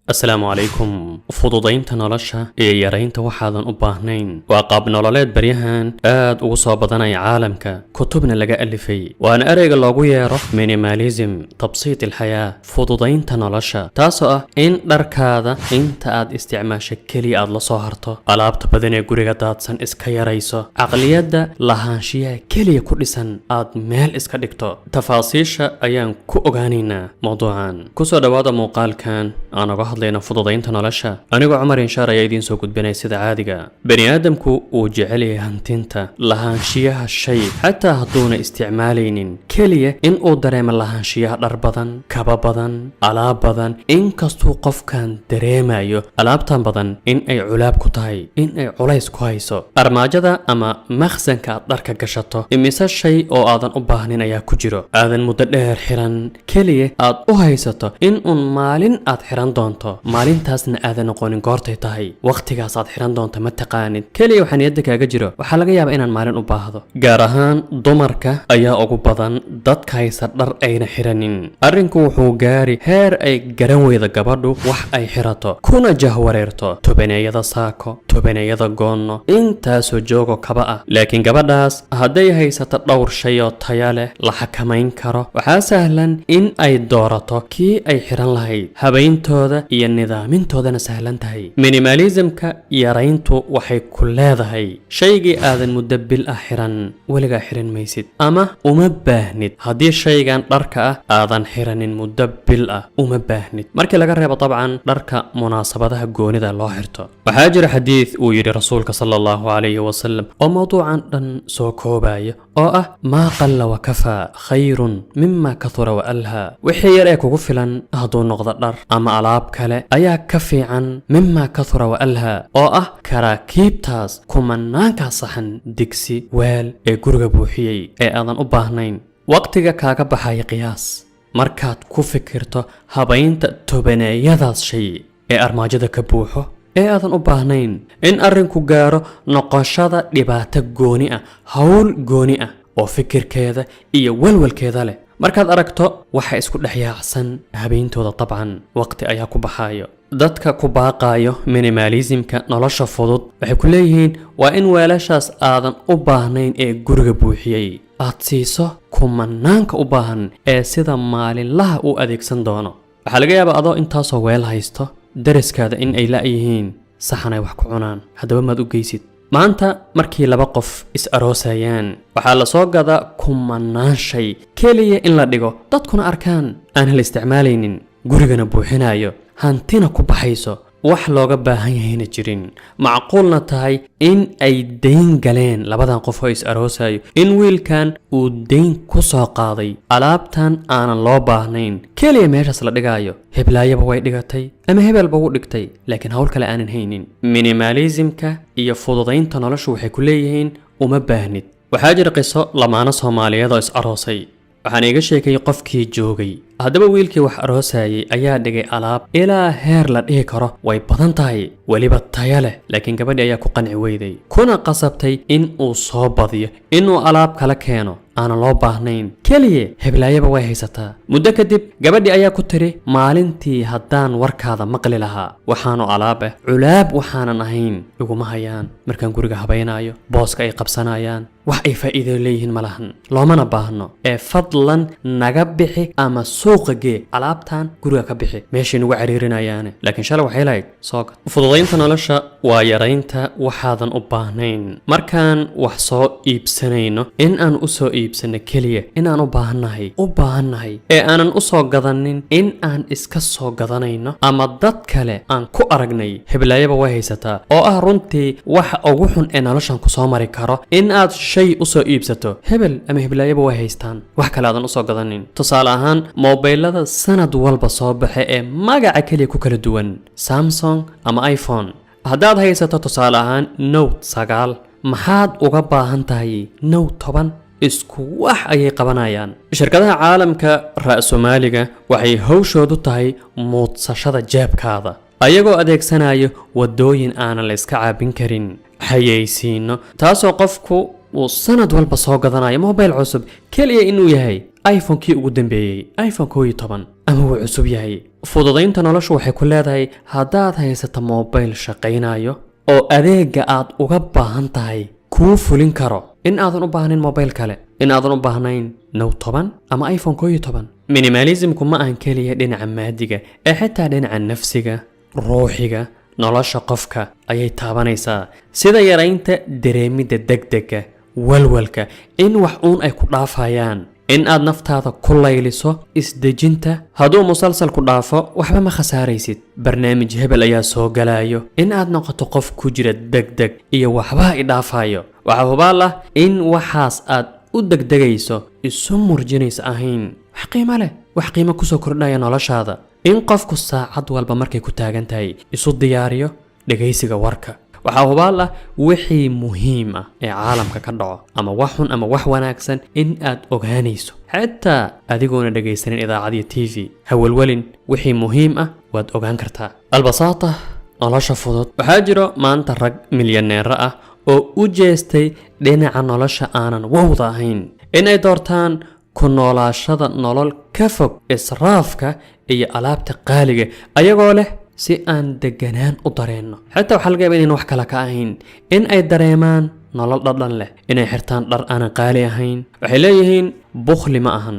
Asalaamu calaykum. Fududaynta nolosha iyo yaraynta waxaadan u baahnayn waa qaab nololeed baryahan aad ugu soo badanaya caalamka, kutubna laga alifay, waana ereyga loogu yeero minimalism, تبسيط الحياة, fududaynta nolosha, taasoo ah in dharkaada inta aad isticmaasho keliya aad la soo harto, alaabta badan ee guriga daadsan iska yarayso, caqliyadda lahaanshiyaha keliya ku dhisan aad meel iska dhigto. Tafaasiisha ayaan ku ogaanaynaa mowduucan. Kusoo dhowaada muuqaalkan aan uga hadlayno fududaynta nolosha. Anigoo Cumar Inshaar ayaa idiin soo gudbinaya. Sida caadiga, bani aadamku uu jecel yahay hantinta, lahaanshiyaha shay, xataa hadduuna isticmaalaynin, keliya in uu dareemo lahaanshiyaha dhar badan, kaba badan, alaab badan, inkastuu qofkan dareemayo alaabtan badan in ay culaab ku tahay, in ay culays ku hayso. Armaajada ama makhsanka aad dharka gashato, imise shay oo aadan u baahnin ayaa ku jiro, aadan muddo dheer xiran, keliya aad u haysato in uun maalin aad xiran doonto, maalintaasna aadan noqonin goortay tahay, wakhtigaas aad xiran doonto ma taqaanid. Keliya waxaa niyadda kaaga jiro, waxaa laga yaabaa inaan maalin u baahdo. Gaar ahaan dumarka ayaa ugu badan dadka haysa dhar ayna xiranin. Arrinku wuxuu gaari heer ay garan weyda gabadhu wax ay xirato, kuna jahwareerto tobaneeyada saako, tobaneeyada goonno, intaasoo joogo kaba ah. Laakiin gabadhaas hadday haysato dhowr shay oo taya leh, la xakamayn karo, waxaa sahlan in ay doorato kii ay xiran lahayd, habayntooda iyo nidaamintoodana sahlan tahay. Minimalismka, yarayntu, waxay ku leedahay shaygii aadan muddo bil ah xiran weligaa xiran maysid ama uma baahnid. Haddii shaygan dharka ah aadan xiranin muddo bil ah, uma baahnid, markii laga reebo dabcan dharka munaasabadaha goonida loo xirto. Waxaa jira xadiid uu yidhi rasuulka sala allahu calayhi wasalam oo mowduucan dhan soo koobaya, oo ah: "ما قل وكفى خير مما كثر وألهى." Wixii yar ee kugu filan, hadduu noqdo dhar ama alaab kale, ayaa ka fiican مما كثر وألهى, oo ah karaakiibtaas kumanaankaa saxan, digsi, weel ee guriga buuxiyey ee aadan u baahnayn. Waqtiga kaaga baxaya qiyaas markaad ku fikirto habaynta tobaneeyadaas shay ee armaajada ka buuxo ee aadan u baahnayn, in arrinku gaaro noqoshada dhibaato gooni ah, hawl gooni ah oo fikirkeeda iyo walwalkeeda leh. Markaad aragto waxa isku dhex yaacsan habeyntooda, dabcan waqti ayaa ku baxaayo. Dadka ku baaqaayo minimalismka, nolosha fudud, waxay ku leeyihiin waa in weelashaas aadan u baahnayn ee guriga buuxiyey aad siiso kumanaanka u baahan ee sida maalinlaha u adeegsan doono. Waxaa laga yaabaa adoo intaasoo weel haysto, dariskaada in ay la'yihiin saxan ay wax ku cunaan. Haddaba maad u geysid? Maanta markii laba qof is aroosayaan, waxaa la soo gadaa kumanaan shay, keliya in la dhigo, dadkuna arkaan, aan la isticmaalaynin, gurigana buuxinayo, hantina ku baxayso, wax looga baahan yahayna jirin. Macquulna tahay in ay dayn galeen labadan qof oo is aroosayo, in wiilkan uu dayn ku soo qaaday alaabtan aanan loo baahnayn, keliya meeshaas la dhigaayo, heblaayaba way dhigatay ama hebelba wuu dhigtay, laakiin hawl kale aanan haynin. Minimalismka iyo fududaynta noloshu waxay ku leeyihiin uma baahnid. Waxaa jira qiso lamaano Soomaaliyeed oo is aroosay. Waxaan iiga sheekayay qofkii joogay. Haddaba wiilkii wax aroosayay ayaa dhigay alaab ilaa heer la dhihi karo way badan tahay, weliba taya leh, laakiin gabadhii ayaa ku qanci weyday, kuna qasabtay in uu soo badiyo, inuu alaab kala keeno aanan loo baahnayn, keliya heblaayaba way haysataa. Muddo kadib gabadhii ayaa ku tiri: "Maalintii haddaan warkaada maqli lahaa, waxaanu alaab ah culaab waxaanan ahayn iguma hayaan. Markaan guriga habaynaayo, booska ay qabsanayaan, wax ay faa'iido leeyihiin ma lahan, loomana baahno, ee fadlan naga bixi ama suuqa gee alaabtan, guriga ka bixi, meeshay nagu cariirinayaane." Laakiin shalay waxay lahayd soo gad. Fududaynta nolosha waa yaraynta waxaadan u baahnayn. Markaan wax soo iibsanayno, in aan u soo iibsano keliya in aan u baahannahay ee aanan u soo gadanin in aan iska soo gadanayno ama dad kale aan ku aragnay, heblaayaba way haysataa, oo ah runtii waxa ugu xun ee noloshan ku soo mari karo, in aad shay u soo iibsato hebel ama heblaayaba way haystaan, wax kale aadan usoo gadanin. Tusaale ahaan, mobilada sanad walba soo baxa ee magaca keliya ku kala duwan, Samsung ama iPhone, haddaad haysato tusaale ahaan Note 9, maxaad uga baahan tahay Note 10? Isku wax ayay qabanayaan. Shirkadaha caalamka ra-soomaaliga waxay hawshoodu tahay muudsashada jeebkaada, ayagoo adeegsanaya waddooyin aanan la iska caabin karin, xayeysiino, taasoo qofku uu sanad walba soo gadanayo mobile cusub, keliya inuu yahay iPhone-kii ugu dambeeyey, iPhone 11, ama wuu cusub yahay. Fududaynta noloshu waxay ku leedahay, haddaad haysato mobayl shaqaynayo oo adeega aad uga baahan tahay kuu fulin karo, in aadan u baahnayn mobayl kale, in aadan u baahnayn Note 10 ama iPhone 11. Minimalismku ma ahan keliya dhinaca maadiga ee xitaa dhinaca nafsiga, ruuxiga, nolosha qofka ayay taabanaysaa, sida yaraynta dareemidda degdega, walwalka in wax uun ay ku dhaafayaan, in aad naftaada ku layliso isdejinta. Hadduu musalsal ku dhaafo, waxba ma khasaaraysid, barnaamij hebel ayaa soo galayo. In aad noqoto qof ku jira degdeg iyo waxba i dhaafayo, waxaa hubaal ah in waxaas aad u degdegayso, isu murjinaysa, ahayn wax qiimo leh, wax qiimo kusoo kordhaya noloshaada. In qofku saacad walba markay ku taagan tahay isu diyaariyo dhegaysiga warka, waxaa hubaal ah wixii muhiim ah ee caalamka ka dhaco, ama wax xun ama wax wanaagsan, in aad ogaanayso xitaa adigoona dhegaysanin idaacad iyo TV. Hawalwelin, wixii muhiim ah waad ogaan kartaa. Albasaata, nolosha fudud. Waxaa jiro maanta rag milyaneero ah oo u jeestay dhinaca nolosha aanan wowda ahayn, in ay doortaan ku noolaashada nolol ka fog israafka iyo alaabta qaaliga, ayagoo leh si aan deganaan u dareenno. Xitaa waxaa laga yaaba inayn wax kale ka ahayn, in ay dareemaan nolol dhadhan leh, inay xirtaan dhar aanan qaali ahayn. Waxay leeyihiin, bukhli ma ahan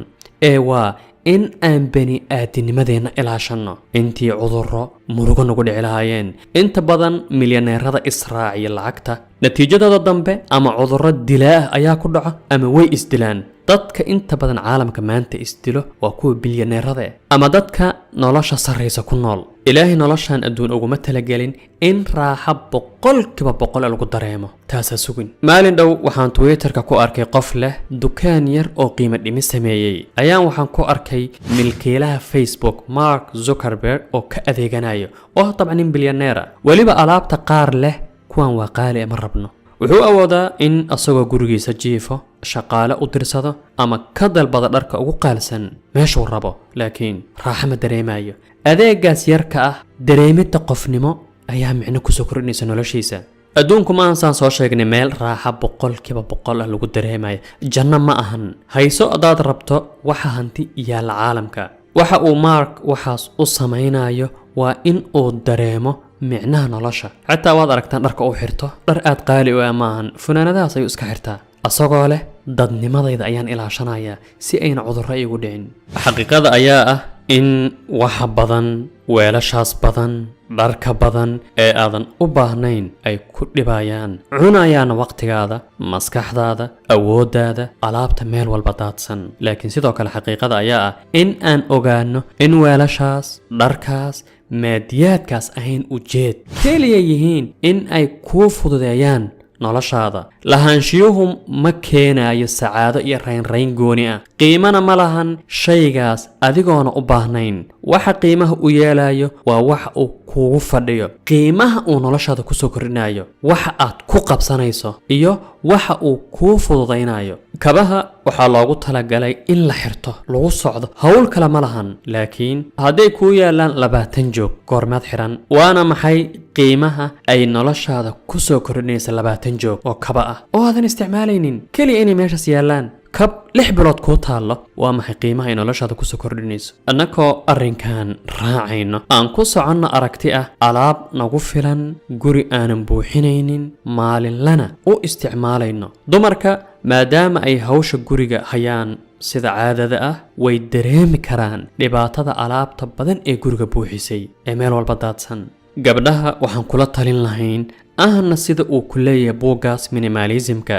ee waa in aan bani aadinimadeenna ilaashanno intii cudurro murugo nagu dhici lahaayeen. Inta badan milyaneerada israaciya lacagta, natiijadooda dambe ama cudurro dilaa ah ayaa ku dhaco ama way isdilaan. Dadka inta badan caalamka maanta isdilo waa kuwa bilyaneerada ama dadka nolosha sarraysa ku nool. Ilaahay noloshan adduun uguma talagelin in raaxo 100% lagu dareemo, taasaa sugin. Maalin dhow waxaan Twitterka ku arkay qof leh dukaan yar oo qiimo dhimis sameeyey. Ayaan waxaan ku arkay milkiilaha Facebook, Mark Zuckerberg, oo ka adeeganayo, oo dabcan nin bilyaneera, weliba alaabta qaar leh, kuwan waa qaali e, ma rabno. Wuxuu awoodaa in asagoo gurigiisa jiifo shaqaale u dirsado ama ka dalbada dharka ugu qaalsan meeshuu rabo, laakiin raaxo ma dareemayo. Adeegaas yarka ah, dareemidda qofnimo ayaa micno kusoo kordhinaysa noloshiisa. Adduunku ma ahan, saan soo sheegnay, meel raaxa 100% ah lagu dareemayo. Janno ma ahan. Hayso haddaad rabto waxa hanti yaalla caalamka. Waxa uu Mark waxaas u samaynayo waa in uu dareemo micnaha nolosha. Xitaa waad aragtaan dharka uu xirto, dhar aad qaali u ah maahan, funaanadahaas ayuu iska xirtaa, asagoo leh dadnimadayda ayaan ilaashanayaa si ayna cudurro iigu dhicin. Xaqiiqada ayaa ah in waxa badan, weelashaas badan, dharka badan ee aadan u baahnayn ay ku dhibayaan, cunayaana waqtigaada, maskaxdaada, awooddaada, alaabta meel walba daadsan. Laakiin sidoo kale xaqiiqada ayaa ah in aan ogaano in weelashaas, dharkaas, maadiyaadkaas ahayn ujeed keliya yihiin in ay kuu fududeeyaan noloshaada. Lahaanshiyuhu ma keenayo sacaado iyo raynrayn gooni ah, qiimana ma lahan shaygaas adigoona u baahnayn. Waxa qiimaha u yeelayo waa waxa uu kugu fadhiyo, qiimaha uu noloshaada kusoo kordhinayo, waxa aad ku qabsanayso iyo waxa uu kuu fududaynayo. Kabaha waxaa loogu talagalay in la xirto, lagu socdo, howl kale ma lahan. Laakiin hadday kuu yaalaan 20 joog, goormaad xiran? Waana maxay qiimaha ay noloshaada kusoo kordhinaysa 20 joog oo kaba ah oo aadan isticmaalaynin, keliya inay meeshaas yaallaan? Kab 6 bilood kuu taallo, waa maxay qiimaha ay noloshaada kusoo kordhinayso? Annagoo arrinkan raacayno, aan ku soconno aragti ah alaab nagu filan, guri aanan buuxinaynin, maalinlana u isticmaalayno. Dumarka, maadaama ay hawsha guriga hayaan sida caadada ah, way dareemi karaan dhibaatada alaabta badan ee guriga buuxisay ee meel walba daadsan. Gabdhaha waxaan kula talin lahayn, ahna sida uu ku leeyahay buuggaas minimalismka,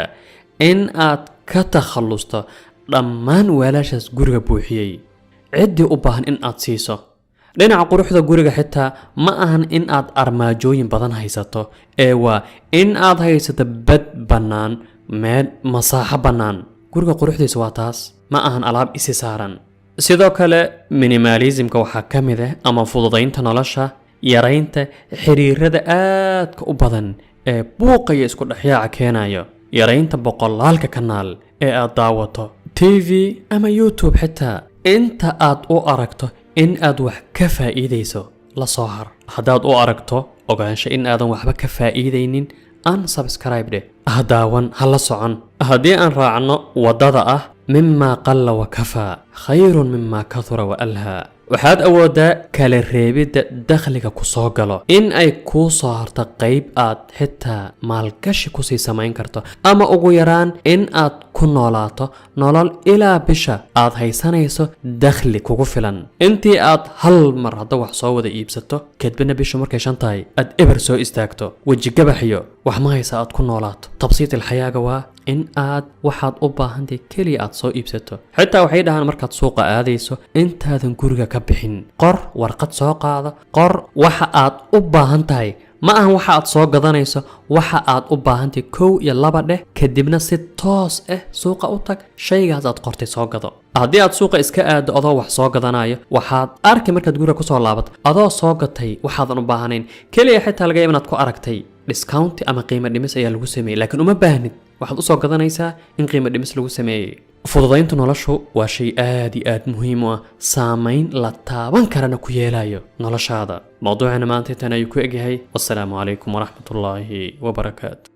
in aad ka takhallusto dhammaan weelashaas guriga buuxiyey, ciddii u baahan in aad siiso. Dhinaca quruxda guriga xitaa ma ahan in aad armaajooyin badan haysato, ee waa in aad haysato bad bannaan, meel masaaxo bannaan. Guriga quruxdiisa waa taas, ma ahan alaab isi saaran. Sidoo kale minimalismka waxaa ka mid ah, ama fududaynta nolosha, yaraynta xiriirada aadka u badan ee buuqa iyo isku dhexyaaca keenayo, yaraynta boqolaalka kanaal ee aad daawato, TV ama YouTube. Xitaa inta aad u aragto in aad wax ka faa'iidayso la soo har. Haddaad u aragto ogaansho in aadan waxba ka faa'iidaynin, unsubscribe dheh, ha daawan, ha la socon. Haddii aan raacno waddada ah مما قل وكفى خير مما كثر وألهى. Waxaad awoodaa kala reebidda dakhliga ku soo galo in ay kuu soo harto qayb aad xitaa maalgashi kusii samayn karto, ama ugu yaraan in aad ku noolaato nolol ilaa bisha aad haysanayso dakhli kugu filan, intii aad hal mar hadda wax soo wada iibsato, kadibna bishu markay 5 tahay aad eber soo istaagto, weji gabaxiyo wax ma haysa aad ku noolaato. تبسيط الحياة ga waa in aad waxaad u baahantahay keliya aad soo iibsato. Xitaa waxay dhahaan, markaad suuqa aadayso, intaadan guriga ka bixin qor, warqad soo qaada, qor waxa aad u baahan tahay. Ma ahan waxa aad soo gadanayso, waxa aad u baahantahay kow iyo laba dheh, kadibna si toos ah suuqa u tag, shaygaas aad qortay soo gado. Haddii aad suuqa iska aado adoo wax soo gadanayo, waxaad arki markaad guriga kusoo laabato adoo soo gatay waxaadan u baahanayn. Keliya xitaa laga yaaba inaad ku aragtay discount ama qiimo dhimis ayaa lagu sameeyey, laakiin uma baahnid. Waxaad usoo gadanaysaa in qiimo dhimis lagu sameeyey. Fududaynta noloshu waa shay aad iyo aad muhiim u ah, saamayn la taaban karana ku yeelayo noloshaada. Mowduucina maanta intan ayuu ku egyahay. Wasalaamu calaykum waraxmatullaahi wabarakaatu.